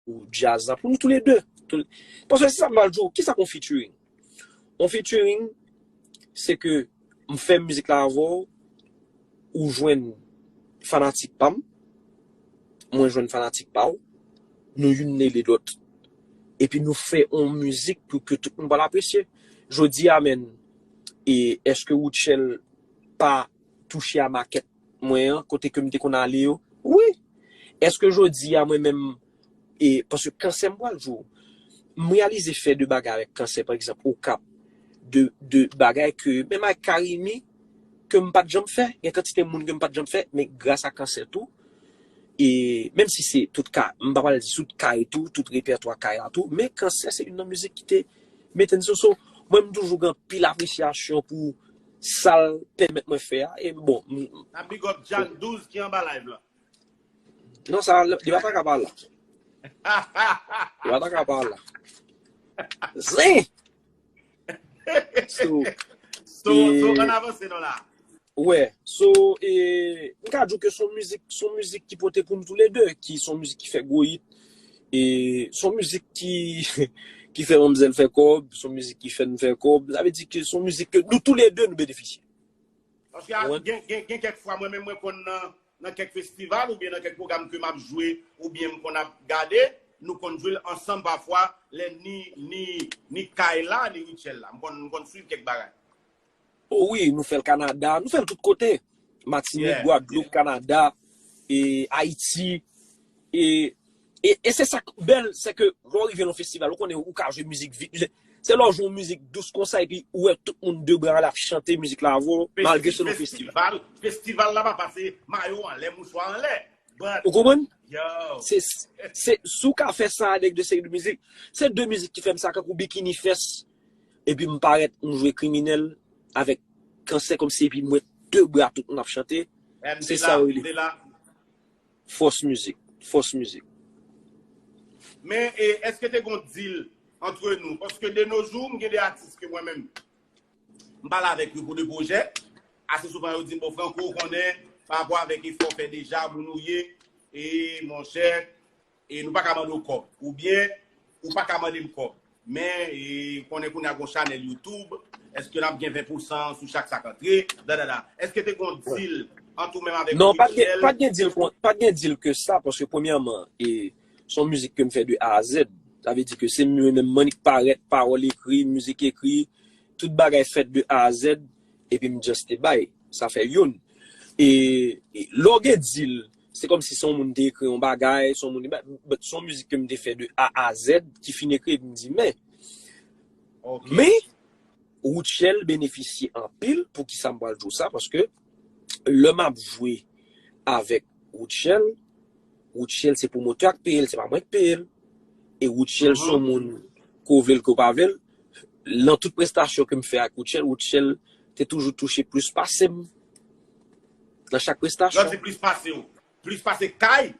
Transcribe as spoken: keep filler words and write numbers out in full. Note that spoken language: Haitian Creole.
pou djaz la, pou nou toulede. Tou- Paske se sa m pral di w, kisa k yon featuring? Yon featuring, se ke m fè mizik la avè w, ou jwenn fanatik pa m, mwen jwenn fanatik pa w, nou youn rele lòt. Epi nou fè yon mizik pou ke tout moun pral apresye. Jodi a, menn, e èske Rutshelle pa touche a makèt mwen an, kote ke m te konn ale yo? Wi. Èske jodi a, mwen menm, e paske Kansè, m pral di w, m reyalize fè de bagay avèk Kansè, pa egzanp, Okap, de, de bagay ke, menm avèk Carimi, ke m pa t janm fè, gen kantite moun ke m pa t janm fè, men gras a Kansè tou, e menm si se tout ka, m pa pral di tout kay tou, tout repètwa kay la tou, men Kansè se youn nan mizik ki te mete n sou. So, mwen m toujou gen anpil apresyasyon pou sa l pèmèt mwen fè a, e bon, m- N ap big up Jan douz ki anba live la. Non, sa, li pa ta ka pa la. Li pa ta ka pa la. Zen! So, So, so an avanse non la. Wè, so, e, m ka di w ke son mizik, son mizik ki pote pou nou toulede, ki son mizik ki fè gwo hit, e son mizik ki, ki fè manmzèl fè kòb, son mizik ki fè n fè kòb. Sa vle di ke son mizik ke nou toulede nou benefisye. Paske a- gen, gen, gen kèk fwa, mwen menm, mwen konn nan, nan kèk festival oubyen nan kèk pwogram ke m ap jwe oubyen m konn ap gade, nou konn jwe l ansanm pafwa, lè ni, ni, ni Kayla, ni Rutshelle la. M konn, m konn swiv kèk bagay. O wi, nou fè l Kanada, nou fè l tout kote. Matinik, Gwadloup, Kanada, e Ayiti. E, e, e se sa k bèl, se ke lè w rive nan festival, ou konnen ou ka jwe mizik vit. Se lè w jwe yon mizik dous konsa, epi ou wè tout moun de bra la ap chante mizik la avè w, malgre se nan festival. Festival la pa pase mayo anlè, mouchwa anlè. But, Ou konprann? Yo. Se, se, si w ka fè sa avèk de seri de mizik. Se de mizik ki fè m sa, kankou Bikini Fest. Epi m parèt, m jwe Kriminèl avèk Kansè kòmsi, epi m wè de bra tout moun ap chante. Se sa yo rele fòs mizik. Fòs mizik. Men, e, èske te gon deal antre nou? Paske de nos jours, m gen de atis ke mwen menm, m pale avèk yo pou de pwojè. Ase souvan, yo di m, bon, Franco, ou konnen, pa rapò avèk efò w fè deja, moun ou ye, e, monchè, e nou pa ka mande w kòb. Oubyen, ou pa ka mande m kòb. Men, e, konnen kounye a gon chanèl YouTube, èske n ap gen ven pousan sou chak sa k antre? Dadada. Èske te gon deal ant ou menm avèk Non, pa t gen, pa t gen deal, kon- pa t gen deal ke sa, paske premyèman, e, se yon mizik ke m fè de A a Z. Sa vle di ke se mwen menm, m annik parèt, pawòl ekri, mizik ekri, tout bagay fèt de A a Z, epi m just te bay. Sa fè youn. E, e lè w gen deal, se kòmsi se yon moun te ekri yon bagay, se yon moun, but se yon mizik ke m te fè de A a Z, ki fin ekri, epi m di, men, Ok. Men, Rutshelle benefisye anpil, poukisa m pral di w sa, paske lè m ap jwe avèk Rutshelle, Rutshelle se pwomotè a k peye l, se pa mwen k peye l. E Rutshelle se yon moun, ke w vle l, ke w pa vle l, nan tout prestasyon ke m fè ak Rutshelle, Rutshelle te toujou touche plis pase m nan chak Lè w prestasyon. di plis pase w, plis pase Kay?